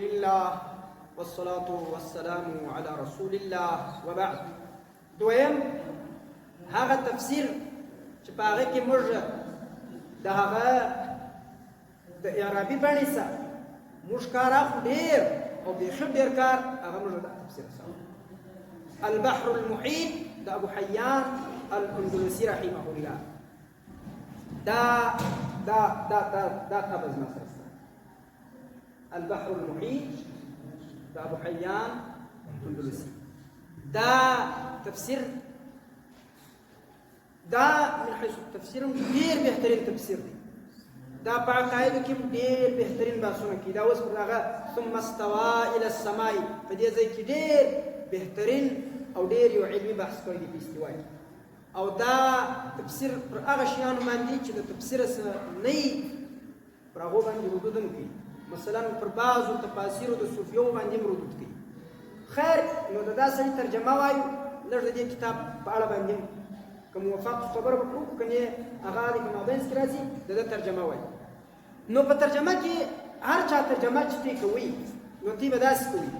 لله والصلاة والسلام على رسول الله وبعد. دویم هغه تفسیر چې په هغه کې موږ د هغه د اعرابي بڼې سره موږ کار اخلو ډېر او بیخي ډېر کار هغه موږ د تفسیر سره البحر المحیط د ابو حیان الاندلسي رحمه الله. دا دا دا دا دا قبض ما سره البحر المحیط د ابو حیان اندلسي دا تفسیر، دا من حيث التفسیر ډیر بهترین تفسیر دی. دا په عقایدو کې ډیر بهترین بحثونه کوي. دا اوس پر هغه ثم استوى الى السماء په دې ځای کې ډیر بهترین او ډیر یو علمي بحث کړی دی په استوا کې. او دا تفسیر پر هغه شیانو باندې چې د تفسیر سره نه پر هغو باندې ردود هم کوي، مثلا پر بعضو تفاسیرو د صوفیو باندې هم ردود کوي. خیر، نو د دا سړي ترجمه وایو لږ د دې کتاب په اړه باندې هم که موفق خبره وکړو، خو که نه هغه د په مابینځ کې راځي. د ده ترجمه وایي. نو په ترجمه کې هر چا ترجمه چې تی کوي نو تی به داسې کوي: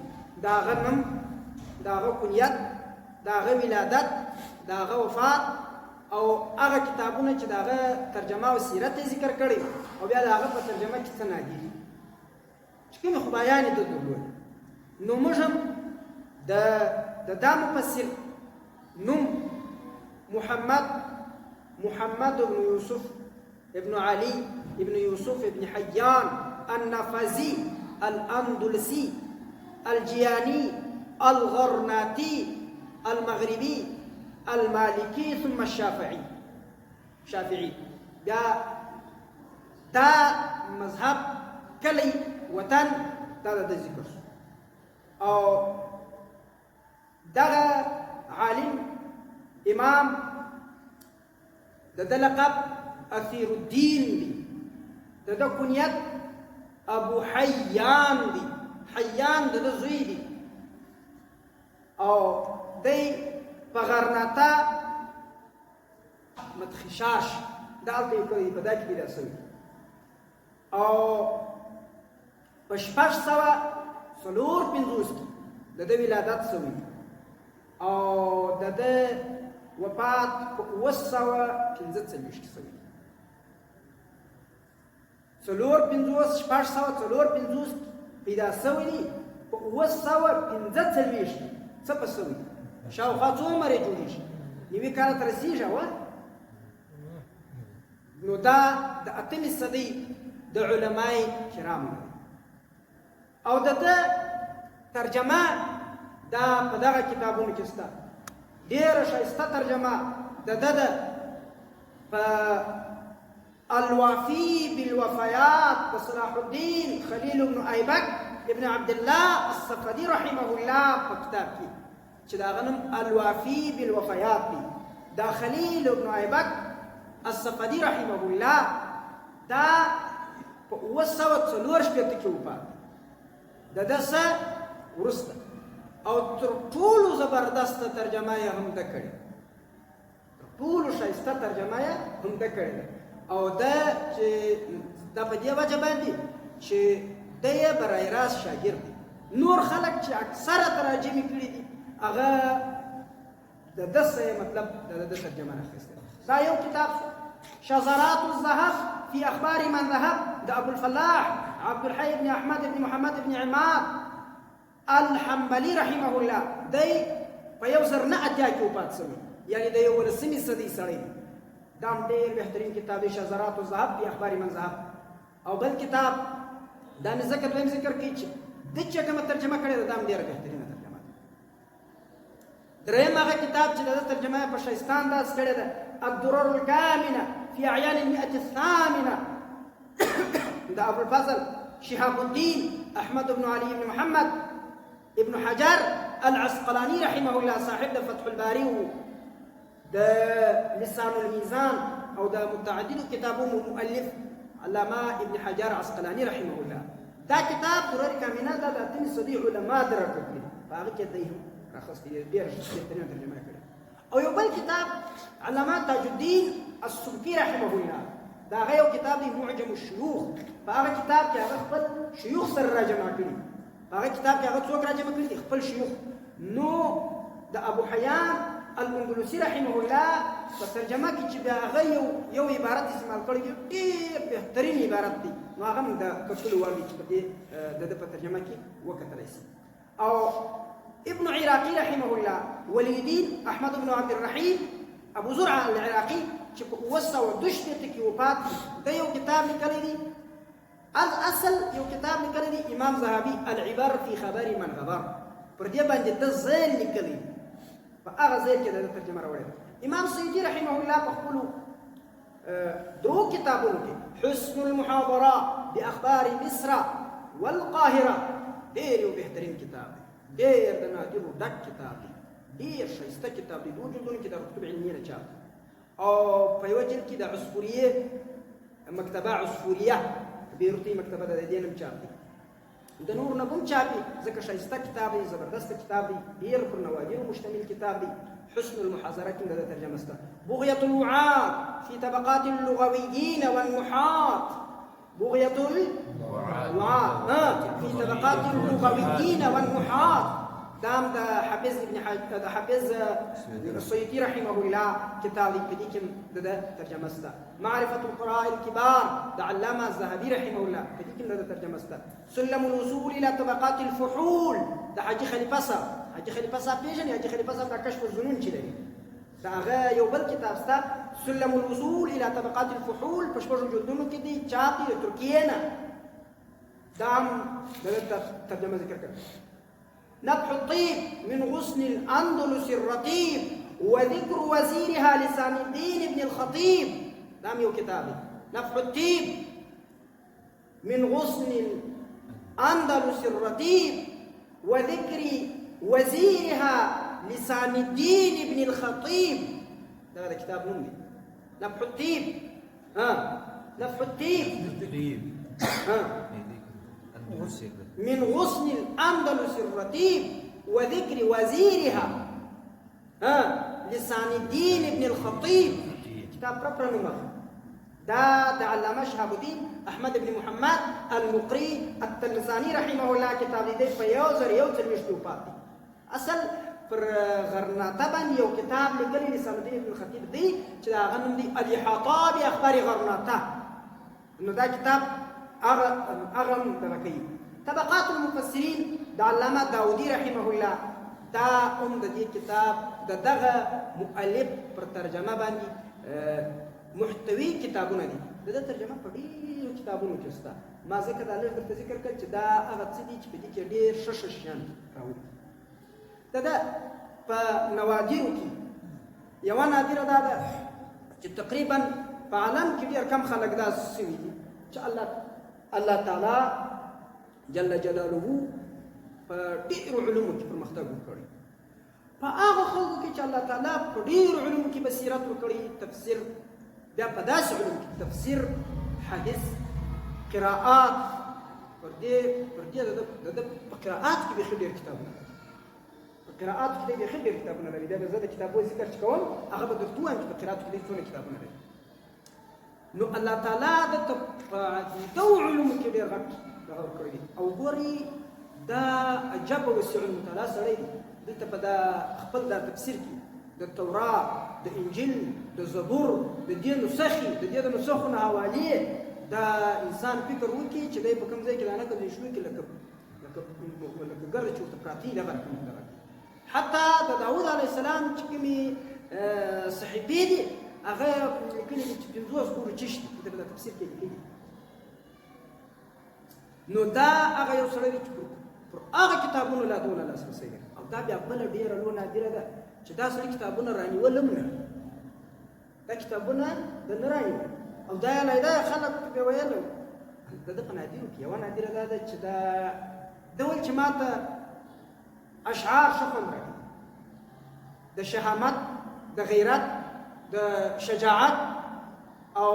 د هغه نوم، د هغه کنیت، د هغه ولادت، د هغه وفات او هغه کتابونه چې د هغه ترجمه او سیرت یې ذکر کړی، او بیا د هغه په ترجمه کې څه نادي چې کومې خوبایانې ده درلودې. نو موږ هم د دا مفسر نوم محمد بن یوسف ابن علي ابن يوسف ابن حيان النفزي الأندلسي الجياني الغرناطي المغربي المالكي ثم الشافعي. شافعي بیا دا مذهب، کلی، وطن دا د ذکر شو. او دغه عالم امام د ده لقب اثیر الدین دی، د ده کنیت ابو حیان دی، حیان د ده زوی دی. او دی په غرناطه متخشاش دا هلته یو کلی په دا کې پیدا شوی او په 654 کې د ده ولادت شوی او د ده وفات په 745 کې شوی. 54، 654 پیدا شوی دی، په 745 څه په شوی دی. شاوخوا څو عمر یې جوړېږي؟ 90 کاله ته رسېږي. نو دا د اتمې صدۍ د علمای کرامو او د ده ترجمه دا په دغه کتابونو کې شته. ډېره ښایسته ترجمه د ده ده په الوافي بالوفيات د صلاح الدين خليل بن ايبک ابن عبد الله الصفدي رحمه الله په کتاب کې چې د هغه نوم الوافي بالوفيات دی. دا خلیل ابن ایبک الصفدي رحمه الله دا په 764 کې وفات د ده څه وروسته، او تر ټولو زبردسته ترجمه یې هم ده کړې، تر ټولو ښایسته ترجمه یې هم ده کړې ده. او ده چې دا په دې وجه باندې چې دی یې برای راست شاګرد دی. نور خلک چې اکثره تراجمې کړي دي هغه د ده څه مطلب د ده ترجمه نه اخیستې. دا یو کتاب شو. شذرات الذهب في اخبار من ذهب د ابو الفلاح عبد الحي بن احمد بن محمد بن عماد الحنبلي رحمه الله، دی په 1089 کې وفات شوی، یعنی د 11مې صدۍ سړی دی. دا هم ډېر بهترین کتاب دی، شذرات الذهب في اخبار من ذهب. او بل کتاب دا مې ځکه دویم ذکر کوي چې د چې کومه ترجمه کړې ده دا هم ډېره بهترینه ترجمه ده. دریم هغه کتاب چې د ده ترجمه یې په ښایسته انداز کړې ده، الدرر الكامنة في أعيان المئة الثامنة د ابو الفضل شهاب الدين احمد بن علي بن محمد ابن حجر العسقلاني رحمه الله، صاحب د فتح الباري، د لسان الميزان او د متعددو کتابونو مؤلف علامه ابن حجر عسقلاني رحمه الله. دا کتاب درر کامنه دا د اتمې صدۍ علما درکړي کړي، په هغه کې دی هم راخستې دی، ډېره بهترینه ترجمه یې کړې. او یو بل کتاب علامه تاج الدین السبکي رحمه الله، دا هغه یو کتاب دی معجم الشیوخ. په هغه کتاب کې هغه خپل شیوخ سره راجمع کړي. په هغه کتاب کې هغه څوک راجمع کړي دي؟ خپل شیوخ. نو د ابو حیان الاندلسي رحمه الله په ترجمه کې چې بیا هغه یو یو عبارت استعمال کړی دی، ډېر بهترین عبارت دی، نو هغه هم د کتلو وړ دی چې په دې د ده په ترجمه کې وکتلی شي. او ابن عراقي رحمه الله، ولي الدین احمد بن عبد الرحیم ابو زرعه العراقي چې په 762 کې وفات دی، د یو کتاب لیکلی دی. الاصل یو کتاب لیکلی دی امام ذهبي، العبر فی خبر من غبر، پر دې باندې د ذیل لیکلی، په هغه ځای کې د ترجمه راوړې ده. امام سیوطي رحمه الله په خپلو درو کتابونو کې، حسن المحاضره باخبار مصر والقاهره، ډېر یو بهترین کتاب دی، ډېر د نادرو ډک کتاب دی، ډېر ښایسته کتاب دی. دوو جلدونو کې د کتب علمیه نه چاپ دی، او په یوه جلد کې د عصفوریې مکتبه، عصفوریه بیروتي مکتبه ده، د دې نوم چاپ دی. د نور نه هم چاپ دی، ځکه ښایسته کتاب دی، زبردست کتاب دی، ډېر پر نوادرو مشتمل کتاب دی. حسن المحاضره کې د ترجمه سته. بغية الوعاة في طبقات اللغويين والنحاة، بغية الوعاة في طبقات اللغويين والنحاة، دام د حافظ ابن حاج، د حافظ السيوطي رحمه الله کتاب دی، په دې کې د ترجمه سته. معرفة القراء الكبار د علامه الذهبي رحمه الله، په دې کې د ترجمه سته. سلم الوصول الى طبقات الفحول د حاجي خلیفه صاحب. حاجي خلیفه صاحب پیژنې؟ حاجي خلیفه صاحب د کشف الظنون چې لري، د هغه یو بل کتاب سته، سلم الوصول الى طبقات الفحول، په شپږو جلدونو کې دی، چاپ دی د ترکیې نه. دا هم د ترجمه ذکر کړ. نفح الطيب من غصن الأندلس الرطيب وذكر وزيرها لسان الدين ابن الخطيب، دا هم یو کتاب دی. نفح الطيب من غصن الأندلس الرطيب وذكر وزيرها لسان الدين ابن الخطيب، دا د کتاب نوم دی. نفح الطيب، ها، نفح الطيب ها من غصن الأندلس الرطيب وذكر وزيرها ها لسان الدين ابن الخطيب. کتاب پر پر نوم دا د علامه شهاب الدین احمد ابن محمد المقری التلزانی رحمه الله کتاب دی، په 1041 وفات دی. اصل پر غرناطه باندې یو کتاب لیکلی لسان الدین ابن الخطیب دی چې د هغه نوم دی الاحاطه باخبار غرناطه، نو دا کتاب هغه هم دغه کوي. طبقات المفسرین د علامه داودي رحمه الله، دا هم د دې کتاب د دغه مؤلف پر ترجمه باندې محتوي کتابونه دي. د ده ترجمه په ډېرو کتابونو کې شته. ما ځکه دا لږ درته ذکر کړ چې دا هغه څه دي چې په دې کې ډېر ښه ښه شیان راوړي. د ده په نوادرو کې یوه نادره دا ده چې تقریبا په عالم کې ډېر کم خلک دا سوي دي چې الله تعالی جل جلاله په ډېرو علومو کې پرمختګ وکړي. په هغه خلکو کې چې الله تعالی په ډېرو علومو کې بصیرت وکړي، تفسیر، بیا په داسې علوم کې، تفسیر، حدیث، قراءات، پر دې د ده په قراءات کې بیخي ډېر کتابونه لري. په قراءات کې بیخي ډېر کتابونه لري. بیا به زه د کتابو ذکر چې کوم، هغه به درته ووایم چې په قراءاتو کې څونه کتابونه لري. نو الله تعالی د په عقیده او علومو کې ډېر غټ دغه ورکړی دی. او ګوري، دا عجب وسیع المطالعه سړی دی. دلته په دا خپل دا تفسیر کې د تورات، د انجیل، د زبور، د دې نسخې، د دې د نسخو نه حوالې، دا انسان فکر وکړي چې دی په کوم ځای کې دا نقل شروع کړي، لکه ګرد چې ورته پراته دي، دغه رقم دغه. حتی د داود علیه السلام چې کومې صحیفې دي، هغه لیکلي دي چې 50 پورې چش دي، دغه تفسیر کې لیکلي. نو دا هغه یو سړی دی چې پر هغه کتابونو لا دونه لاسرسی لري. او دا بیا بله ډېره لویه نادره ده چې دا سړي کتابونه رانیول هم نه، دا کتابونه د نه رانیول، او دا یې علیحده خلک به ویل. د ده په نادرو کې یوه نادره دا ده چې دا ده ویل چې ما ته اشعار ښه خوند راکوي، د شهامت، د غیرت، د شجاعت او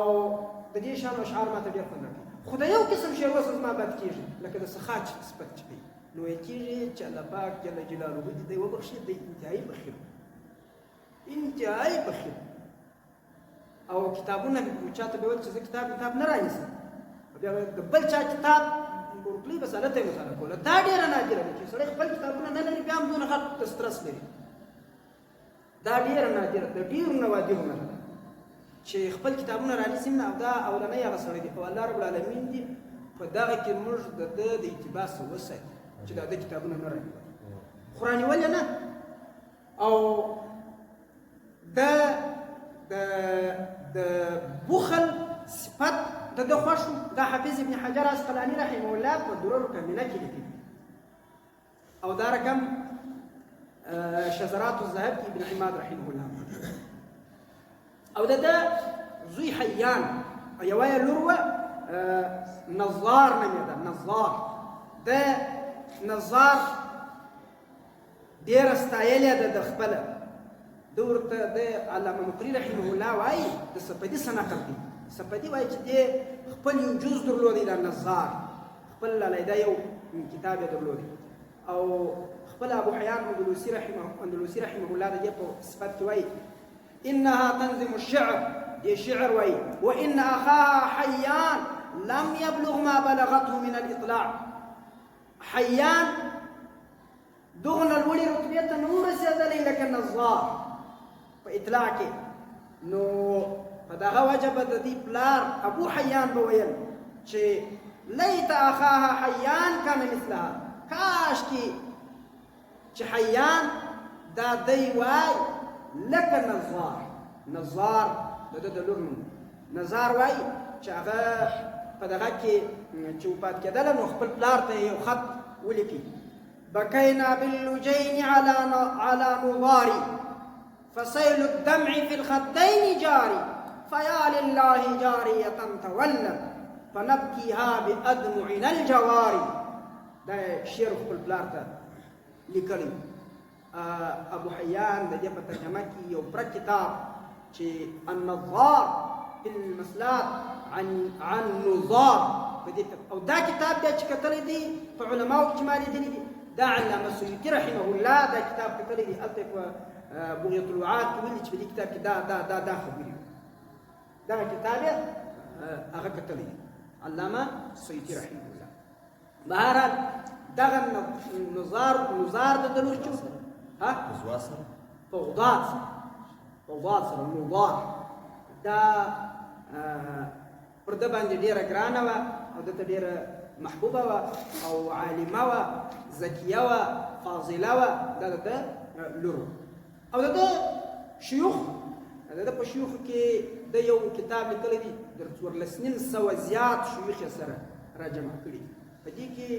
د دې شان اشعار ما ته ډېر خوند راکوي، خو د یو قسم شعر سره زما بد کېږي، لکه د سخا چې صفت چې کوي. نو ویل کېږي چې الله پاک جل جلاله دې دی وبخښي، دی انتهایي بخیل، انتهایي بخیل. او کتابونه چاته به ویل چې زه کتاب نه رانیسم، بیا د بل چا کتاب ورکړي، بس هلته یې مطالعه کوله. دا ډېره نادره. نادره ده چې سړی خپل کتابونه نه لري، بیا هم دونه غټ دسترس لري. دا ډېره نادره ده، ډېرو نوادرو نه ده چې خپل کتابونه رانیسي نه. او دا اولنی هغه سړی دی، او الله رب العالمین دې په دغه کې موږ د ده د اتباع څخه وساتي چې د ده کتابونه نه رانیول، خو رانیول یې نه. او د د د بخل صفت د ده خوښ. دا حافظ ابن حجر عسقلاني رحمه الله په درر کامله کې لیکلي، او دا رقم شذرات الذهب کې ابن عماد رحمه الله. او د ده زوی حیان، یوه یې لور وه نظار نومېده. نظار د نظار ډېره ستایلې ده د خپله ده ورته د علامه مقري رحمه الله وایي، د سپدي څه نقل دی. سپدي وایي چې دې خپل یو جز درلودی، دا نظار خپل علیحده یو کتاب یې درلودی. او خپل ابو حیان اندلسي رحمه الله د دې په صفت کې وایي انها تنظم الشعر، دې شعر وایي، وان اخاها حیان لم يبلغ ما بلغته من الاطلاع. حیان دغه لوړې رتبې ته نه و رسېدلی لکه نظار په اطلاع کې. نو په دغه وجه به د دې پلار ابو حیان به ویل چې لیت اخاها حیان کان مثلها، کاش کې چې حیان دا دی وای لکه نظار. نظار د ده د لور نوم. نظار وای چې هغه په دغه کې چې وفات کېدله نو خپل پلار ته یو خط ولیکي، بكينا باللجين على نظاري فسيل الدمع في الخدين جاري، فيا لله جارية تولت فنبكيها بأدمعنا الجواري. دا شعر خپل پلار ته لیکلی. ابو حیان د دې په ترجمه کې یو پر کتاب چې النظار في المسلات عن نظار په دې، او دا کتاب بیا چې کتلی دی په علماو کې چې ما لیدلی دی، دا علامه سیوطي رحمه الله دا کتاب کتلی دی. هلته په بغیة الوعاد کې ویلي چې په دې کتاب کې دا دا دا دا خبرې، دغه کتاب یې هغه کتلی دی علامه سیوطي رحمه الله. بهرحال دغه نظار د لور چې ها په غضاد سره، په غضاد سره نظار دا پر ده باندې ډېره ګرانه وه، او ده ته ډېره محبوبه وه، او عالمه وه، ذکیه وه، فاضله وه. دا د ده لور. او د ده شیوخ، د ده په شیوخو کې د یو کتاب لیکلی دی، در 1450 زیات شیوخ یې سره راجمع کړي دي. په دې کې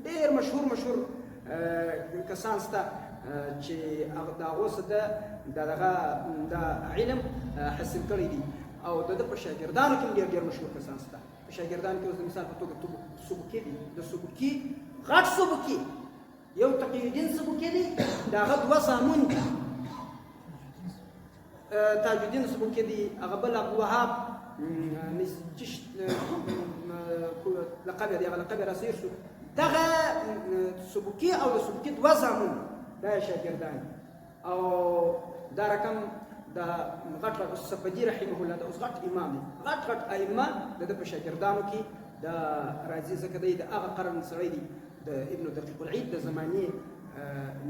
ډېر مشهور مشهور کسان سته چې د هغو څه د دغه د علم حاصل کړی دی. او د ده په شاګردانو کې هم ډېر ډېر مشهور کسان سته. په شاګردانو کې اوس د مثال په توګه سبکي دی، د سبکي غټ سبکي یو تقی الدین سبکي دی، د هغه دوه زامن دي، تاج الدین سبکي دی، هغه بل عبدالوهاب لقب دی، هغه لقب یې راسیر شو. دغه سبکي او د سبکي دوه زامن دا شاګردان. او دا رقم د غټ غټ سپدي رحمه الله د اوس غټ امام دی، غټ غټ ائمه د ده په شاګردانو کې د راځي، ځکه دی د هغه قرن سړی دی، د ابن دقیق العید د زمانې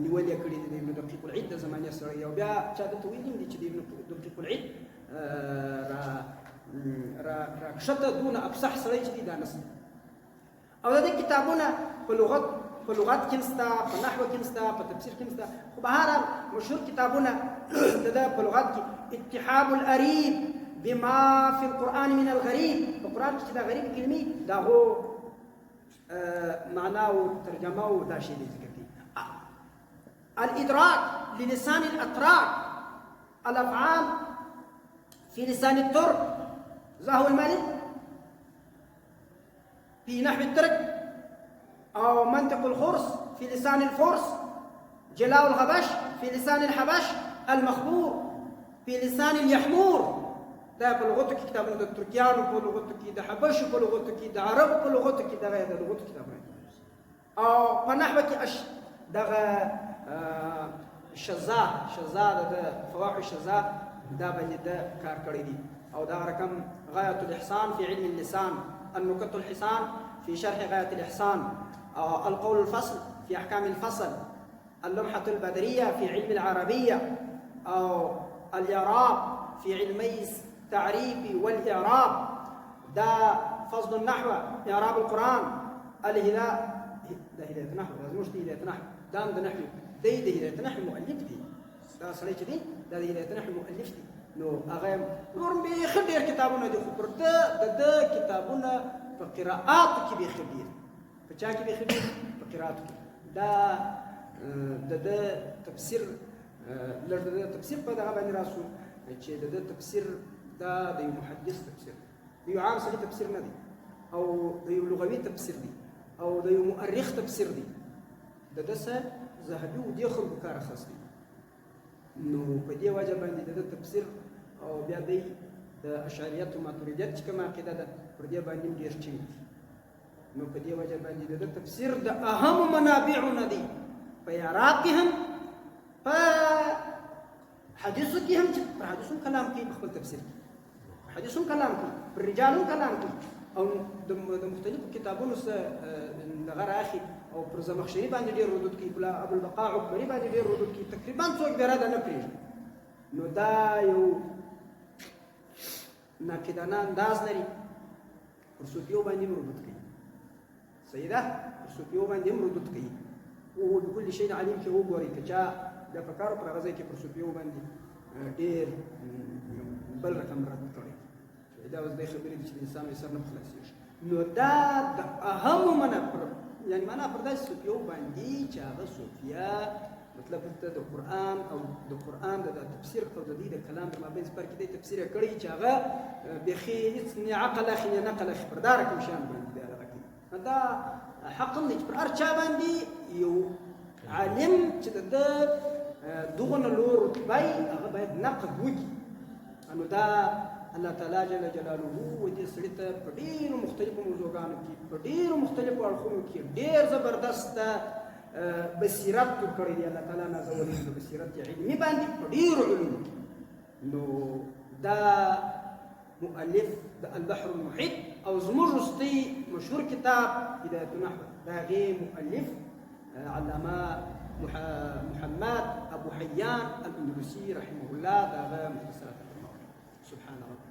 نیول یې کړي دي، د ابن دقیق العید د زمانې سړی دی. او بیا چا ده ته ویلي دي چې د ابن دقیق العید را را راکښته دونه افصح سړی چې دی دا نسته. او د دې کتابونه په لغت کې سته، په نحو کې سته، په تفسیر کې سته، خو بهرحال مشهور کتابونه د ده په لغت کې اتحاب الأریب بما في القرآن من الغریب، په قرآن کې چې دا غریب کلمې د هغو معنا او ترجمه او دا شی دی ذکر کوي. الإدراك للسان الأتراك، الأفعال في لسان الترك، زهو الملك في نحو الترك، أو منطق الخرس في لسان الفرس، جلاء الغبش في لسان الحبش، المخبور في لسان اليحمور. دا په لغتو کې کتابونه د ترکیانو په لغتو کې، د حبشو په لغتو کې، د عربو په لغتو کې، دغه د لغتو کتابونه. او په نحو کې دغه شزا، شزا د فواح شزا دا باندې د کار کړی دی. او دا رقم غایة الإحسان في علم اللسان، النكت الحسان في شرح غاية الإحسان، او القول الفصل في احکام الفصل، اللمحة البدرية في علم العربية، او الاعراب في علمي التعريف والاعراب، دا فصل النحو، اعراب القرآن، الهداء، دا هداية نحو، دا زموږ د هداية نحو، دا هم د نحو دی، د هداية نحو مؤلف دی، دا سړی چې دی دا د هداية نحو مؤلف دی. نو هغه نور بیخي ډېر کتابونه دي، خو پر ده د ده کتابونه په قراءاتو کې بیخي ډېر، په چا کې بیخي ډېر؟ په قراءاتو کې. دا د ده تفسیر، لږ د ده تفسیر په دغه باندې راسو چې د ده تفسیر دا د یو محدث تفسیر دی، د یو عام سړي تفسیر نه دی، او د یو لغوي تفسیر دی، او د یو مؤرخ تفسیر دی. د ده څه ذهبي و دې خلکو کار اخیستی، نو په دې وجه باندې د ده تفسیر او بیا دی د اشعریت او ماتریدیت چې کومه عقیده ده پر دې باندې هم ډېر ټینګ دي. نو په دې وجه باندې د ده تفسیر د اهمو منابعو نه دی، په اعراب کې هم، په حدیثو کې هم، چې پر حدیثو کلام کوي په خپل تفسیر کې، پر حدیثو کلام کوي، پر رجالو کلام کوي، او د مختلفو کتابونو څخه دغه راخي، او پر زمخشري باندې ډېر ردود کوي، پر ابوالبقاء عقبري باندې ډېر ردود کوي، تقریبا څوک بیا رد نه پرېږدي. نو دا یو ناقدانه انداز لري، پر صوفیو باندې هم ردود کوي، صحیح ده، پر صوفیو باندې هم ردود کوي. او بكل شيء علیم کې وګورئ که چا بیا په کار پر هغه ځای کې پر صوفیو باندې ډېر بل رقم رد کړی. دا اوس دې خبرې دي چې د انسان سر نه خلاصېږي. نو دا د اهمو منه پر یعنی معنا پر داسې صوفیو باندې چې هغه صوفیا مطلب دلته د قرآن او د قرآن د تفسیر او د دې د کلام د مابین فرق دی، تفسیر یې کړی چې هغه بیخي هېڅ نه عقل اخلي نه نقل اخلي، پر دا رقم شیان باندې بیا دغه کوي. دا حق هم دی چې پر هر چا باندې یو عالم چې د ده دغه نه لوړ رتبه وي هغه باید نقد وکړي. نو دا الله تعالی جل جلاله و دې سړي ته په ډېرو مختلفو موضوعګانو کې، په ډېرو مختلفو اړخونو کې ډېر زبردست بصیرت ورکړی دی. الله تعالی نازولی د بصیرت علمي باندې په ډېرو علومو کې. نو دا مؤلف د البحر المحیط او زموږ وروستی مشهور کتاب هدایت النحو، د هغې مؤلف علامه محمد ابو حیان الاندلسي رحمه الله، د هغه مختصرات. سبحان ربك.